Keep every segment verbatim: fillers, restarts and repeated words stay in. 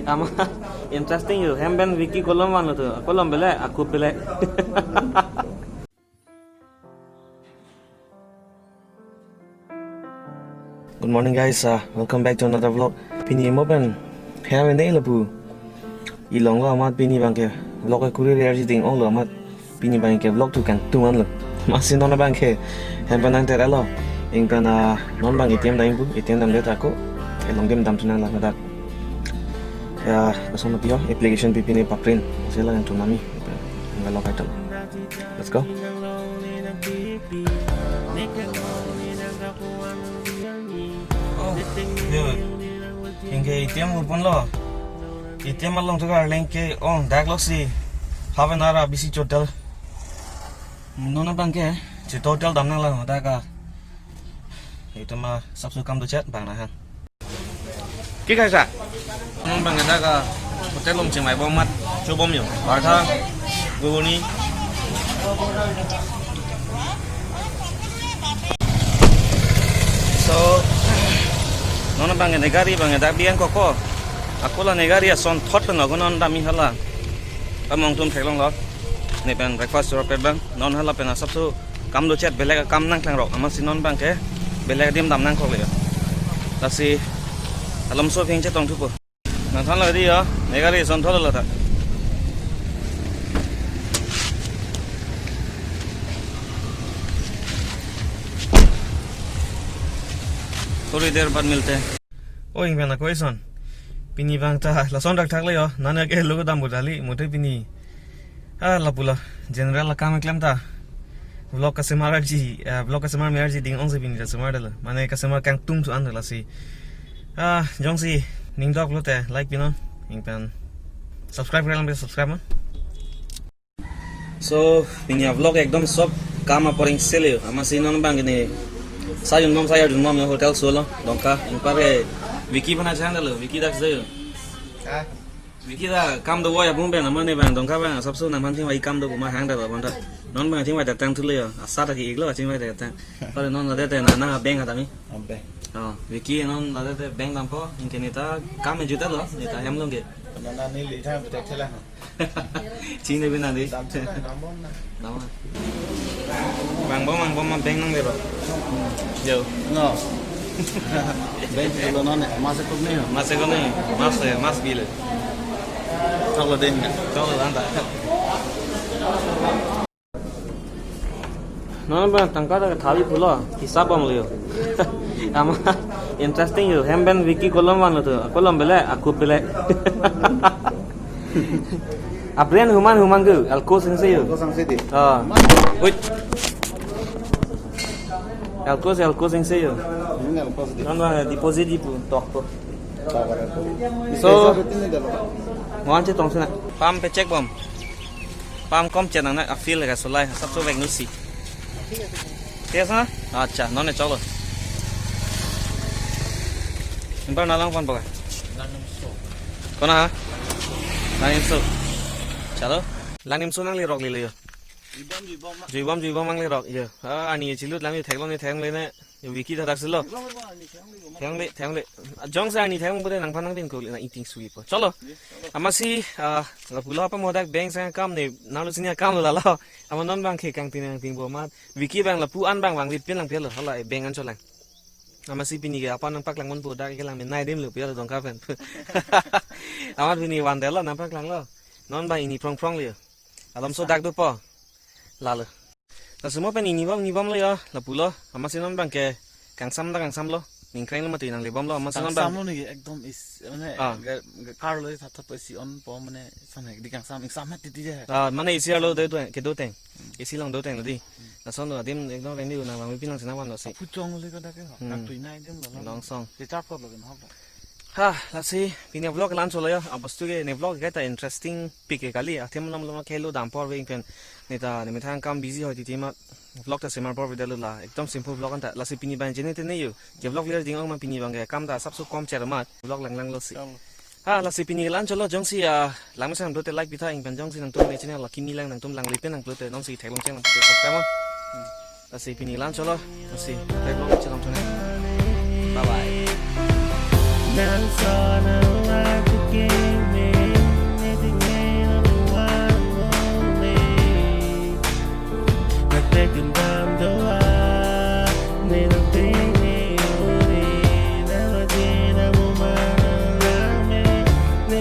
Ama interesting yo. Hem pen Vicky kolom vanlo to. Kolom bele, akup bele. Good morning, guys. Uh, welcome back to another vlog. Pini mo pen hem ne lapu. Ilong lo amat pini abangke vlog ke kuri re arji ding ong lo amat. Pini abangke vlog tu kangtung an lo. Amatsi non abangke hem pen nangtera lo. Ing pen, ah, non abang A T M dam pu, A T M damdet ako. Elong adim damthu nang ladak. Ya, lason lo pi ho, application pi pine paprint. Amatsi la kangtung nami. Nang lo kaitum. Let's go. Oh, yo. Anke A T M urpon lo. A T M along tu karleng ke ong dak lo si. Half an hour abisi chotel. Non abangke, si total dam nang lang dak a. Itum asapso kam dochet bang na han. Ki kaisa? Non abang dak a hotel along chingvai bom amat chobom yo. Paratha, ghuguni. So, non abang ne gari abang dak biang koko. Ako la ne gari asonthot pen ako non dam-i hala. Among atum theklong lo. Ne pen breakfast chorap pet abang. Non hala pen asapso kam dochet belek akam nangklangrok. Amatsi non abangke belek adim dam nangkok le. Lasi alamso pheng chetong thupo. Nangthan lo di ya, ne gari asonthot lo ta. Thori der baad milte hain. O ing pen ako ison. Pini abang ta lason thakthak le yo. Nane ke lo dam budali, mute pini. Ah, lapu lo. General akam keklem ta. Vlog kasemar arji, ah, vlog kasemar me arji ding ong si pini kasemar dalo. Mane kasemar kangtung tu an dalo si. Ah, jongsi ning dok lote like pinon. Ing pen subscribe kalilang pe subscribe non. So, pini avlog ekdom sob kam apor ingse le yo. Amatsi non abang ne sa jun bom sa jun bom yo hotel solo. Dongka, ing pare Vicky pen achang dalo, Vicky dak se yo. Ah. Vicky ta kam do boy apung pen, amat ne abang Dongka abang asapso nangphan thingvai kam do pu ma hang dalo bonta. Non abang thingvai datang thu le yo. Asa ta ki-ik lo thingvai datang. Pare non ladak te nana bank ha dam-i. Abe. Oh, Vicky non ladak te bank dampo, anke ne ta kam e juta lo, ne ta hem along ke. Nana ne le thang betek thela. Chini bina di. Dam thela, dam bom na. Dam. Bang bom, bang bom, bang nang dero. Yo. No. Bang dolo non ne, mas ko ne. Mas ko ne, mas, mas gile. Thok lo den ka. Thok lo den ta. Non abang tangka ta thali pulo, hisab bom le yo. Ama interesting yo, hem pen Vicky kolom vanlo to, kolom bele, akup bele. Abrand human human ke, Alcos ingse yo. Alcos ingse di. Ah. Wait. Alcos, Alcos ingse yo. Hmm, Alcos di. Non abang deposit di pu, tok to. Tok to. So, Pisa betin ni dalo. Mo-an chetong sina. Pam pe check bom. Pam kom chenang na afil ka solai asapso vek nusi. Thik ase na? Acha, non ne choklo. Inbar nalong pon poka. Kona ha? Langnim so. Chalo. Langnim so nanglerok lilo yo. Juibom, juibom nanglirok yo. Ah, ani chilut lang yo theklong ne theng le ne. Yo Vicky ta dak silo. Theng le, theng le. Jongsi ani theng pute nangphan nangpin ko le na iting sugi po. Chalo. Amatsi, ah, lapu lo apa mo dak bank sa kam ne, nalo sini kam lo lalo. Ama non abangke kangting nangting bom amat. Vicky abang lapu an abang vangvit pin lang pilo. Hala bank an cholang. Amatsi pini ke apa nangpaklang mon pu dak ke lang me nai dem lo pilo Dongka pen. Amat pini van delo nangpaklang lo. Non abang ini prong prong le yo. Alamso dak dopo. Lalo. Laso mo pen ini bom, ini bom lo yo, lapu lo. Amatsi non abangke kangsam ta kangsam lo. Ningkreng lo mati nangle bom lo. Amatsi non abang. Kangsam lo ni ekdom is, mane, Ah. ga-, ga-, car lo thathat po isi on po mane, samhe di kangsam, ingsam het titi je. Ah, mane isi arlo de do, kedo teng. Isi along do teng lo di. Lason lo adim ekdom ready nang lang pin lang sina van lo si. Puchong le ka dak ke. Hmm. Kangtui nai dem lo. Longsong. Di chap ko lo ke no. Ha, lasi pini vlog la-an cholo yo, abostu ke ne vlog ke ta interesting pik ke kali, athema nom lo ma khelo dam apor veng pen, ne ta ne methang kam busy hoi titi ma vlog ta semar apor video lo la, ekdom simple vlog anta, lasi pini abang jene te ne yo, je vlog lir ding ong ma pini abangke kam ta asapso kom cher amat, vlog langlang lo si. Kam. Ha, lasi pini la-an cholo jongsi, ah, langmesen nangplote like pitha ing pen jongsi nangtum ne channel la kimi lang nangtum langle pen nangplote nonsi theklong cheng nangplote subscribe ma. Lasi pini la-an cholo, lasi theklong cheng nangtum ne. Bye bye. Nelson, I like the game.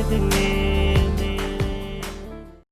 pini